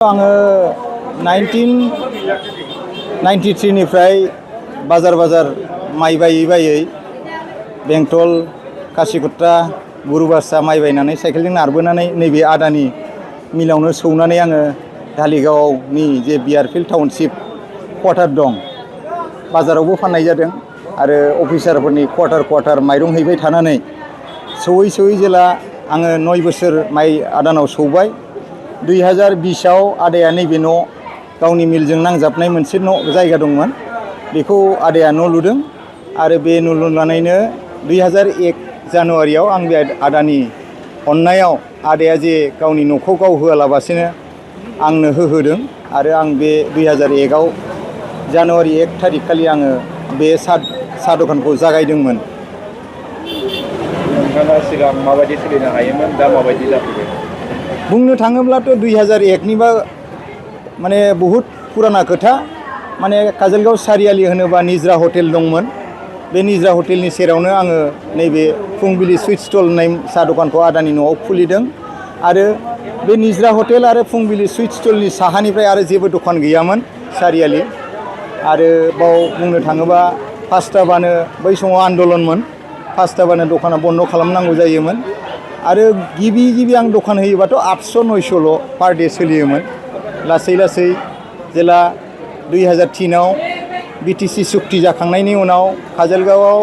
आङो 1993 निफ्राय बाजार माइ बायै बेंटल कासिकट्रा गुरुबासा माइ बायनानै साइकेलजों नारबोनानै नैबे आदानि मिलावनो सौनानै आङो धालिगावनि जे बियारफिल्ड टाउनशिप क्वार्टार दं बाजारावबो फाननाय जादों आरो अफिसारफोरनि क्वार्टार माइरं हैबाय थानानै सौयै जेला आङो 9 बोसोर माइ आदानाव सौबाय 2020 आव आदाया नैबे न' गावनि मिलजों नांजाबनाय मोनसे न' जायगा दंमोन बेखौ आदाया न' लुदों आरो बे न' लुनानैनो 2001 जानुवारियाव आं बे आदानि अननायाव आदाया जे गावनि न'खौ गाव होआलाबासिनो आंनो होहोदों आरो आं बे 2001 आव जानुवारि 1 थारिख खालि आङो बे साहा दखानखौ जागायदोंमोन। नोंथाङा सिगां माबायदि सोलिनो हायोमोन दा माबायदि जाफैबाय? बुंनो थाङोब्लाथ' 2001 निबा माने बहुत पुराना खोथा माने काजलगाव सारियालि होनोबा निज्रा हटेल दंमोन बे निज्रा हटेलनि सेरावनो आङो नैबे फुंबिलि सुइट स्टल होननाय साहा दखानखौ आदानि न'आव खुलिदों आरो बे निज्रा हटेल आरो फुंबिलि सुइट स्टलनि साहानिफ्राय आरो जेबो दखान गैयामोन सारियालि आरो बाव बुंनो थाङोबा फासटाबानो बै समाव आन्दलनमोन फासटाबानो दखाना बन्द खालामनांगौ जायोमोन आरो गिबि आं दखान होयोबाथ' 800-900 पार डे सोलियोमोन लासै जेला 2003 आव बिटिसि सुक्ति जाखांनायनि उनाव काजलगावआव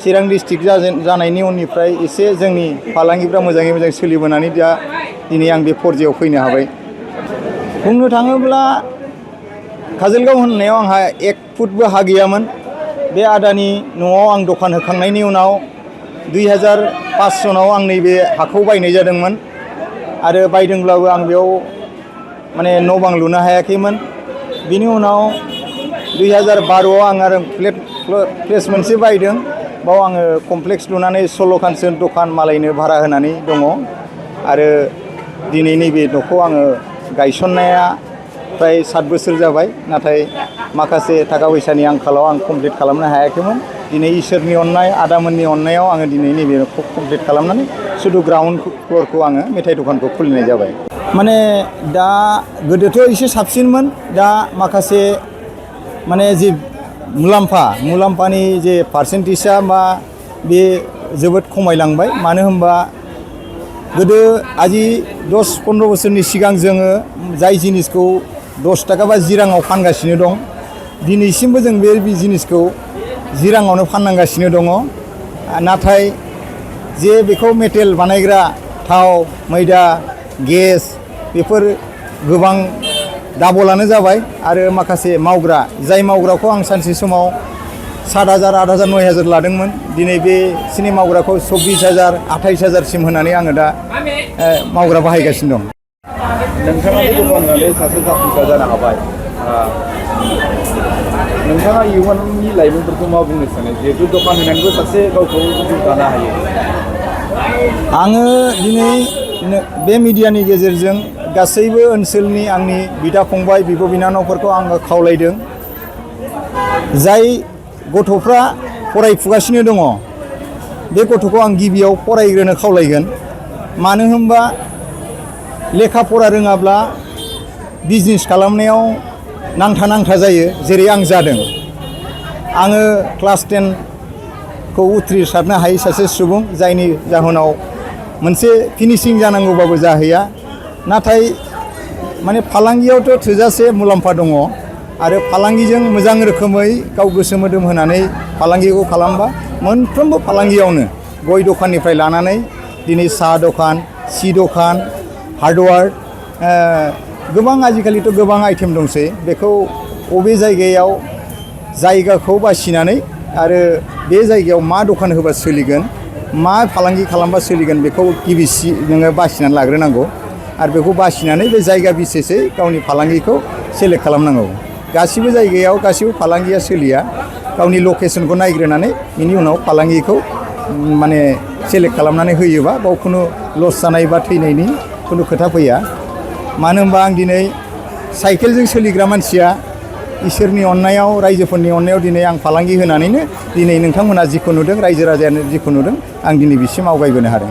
चिरां डिस्ट्रिक्ट जानायनि उननिफ्राय एसे जोंनि फालांगिफ्रा मोजाङै मोजां सोलिबोनानै दा दिनै आं बे पर्यायाव फैनो हाबाय। बुंनो थाङोब्ला काजलगाव होननायाव आंहा 1 फुटबो हा गैयामोन बे आदानि न'आव आं दखान होखांनायनि उनाव 2005 सनाव आं नैबे हाखौ बायनाय जादोंमोन आरो बायदोंब्लाबो आं बेयाव माने न' बां लुनो हायाखैमोन। बिनि उनाव 2012 आव आं आरो प्लेस मोनसे बायदों बाव आङो कमप्लेक्स लुनानै 16 खानसो दखान मालायनो भारा होनानै दङ आरो दिनै नैबे न'खौ आङो गायसननाया फ्राय 7 बोसोर जाबाय नाथाय माखासे थाखा फैसानि आंखालाव आं कमप्लिट खालामनो हायाखैमोन। दिनै इसोरनि अननाय आदामोननि अननायाव आङो दिनै नैबे न'खौ कमप्लिट खालामनानै शुद्ध ग्राउन्ड फ्लरखौ आङो मेथाइ दखानखौ खुलिनाय जाबाय। माने दा गोदोथ' एसे साबसिनमोन दा माखासे माने जे मुलाम्फानि जे पार्सेन्टेजआ मा बे जोबोद खमायलांबाय मानो होनबा गोदो आजि 10-15 बोसोरनि सिगां जोङो जाय जिनिसखौ 10 थाखा बा 10 राङाव फानगासिनो दं दिनैसिमबो जों बे जिनिसखौ 10 राङावनो फाननांगासिनो दङ नाथाय जे बेखौ मेटेल बानायग्रा थाव मैदा गेस बेफोर गोबां डाबलानो जाबाय आरो माखासे मावग्रा जाय मावग्राखौ आं सानसे समाव 7,000 8,000 9,000 लादोंमोन दिनै बे सिनि मावग्राखौ 24,000 28,000 सिम होनानै आङो दा मावग्रा बाहायगासिनो दं। नोंथाङा दखान होनानै सासे जाफुंसार जानो हाबाय नोंथाङा इयुननि लाइमोनफोरखौ मा बुंनो सानो जिहेतु दखान होनानैबो सासे गावखौ जौगानो हायो? आङो दिनै बे मिडियानि गेजेरजों गासैबो ओनसोलनि आंनि बिदा फंबाय बिब' बिनानावफोरखौ आङो खावलायदों जाय गथ'फ्रा फरायफुगासिनो दङ बे गथ'खौ आं गिबियाव फरायग्रोनो खावलायगोन मानो होनबा लेखा फरा रोङाब्ला बिजनेस खालामनायाव नांथा जायो जेरै आं जादों। आङो क्लास 10 खौ उथ्रिसारनो हायै सासे सुबुं जायनि जाहोनाव मोनसे फिनिशिं जानांगौबाबो जाहैया नाथाय माने फालांगियावथ' थोजासे मुलाम्फा दङ आरो फालांगिजों मोजां रोखोमै गाव गोसो मोदोम होनानै फालांगिखौ खालामबा मोनफ्रोमबो फालांगियावनो गय दखाननिफ्राय लानानै दिनै साहा दखान सि दखान हार्डवेर गोबां आजिखालिथ' गोबां आइटेम दंसै बेखौ बबे जायगायाव जायगाखौ बासिनानै आरो बे जायगायाव मा दखान होबा सोलिगोन मा फालांगि खालामबा सोलिगोन बेखौ नोङो बासिनानै लाग्रोनांगौ आरो बेखौ बासिनानै बे जायगा बिसेसै गावनि फालांगिखौ सेलेक्ट खालामनांगौ। गासिबो जायगायाव गासिबो फालांगिया सोलिया गावनि लकेसनखौ नायग्रोनानै बिनि उनाव फालांगिखौ माने सेलेक्ट खालामनानै होयोबा बाव खुनु लस जानाय बा थैनायनि खुनु खोथा फैया मानो होनबा आं दिनै साइकेलजों सोलिग्रा मानसिया इसोरनि अननायाव रायजोफोरनि अननायाव दिनै आं फालांगि होनानैनो दिनै नोंथांमोना जिखौ नुदों रायजो राजायानो जिखौ नुदों आं दिनै बिसिम आवगायबोनो हादों।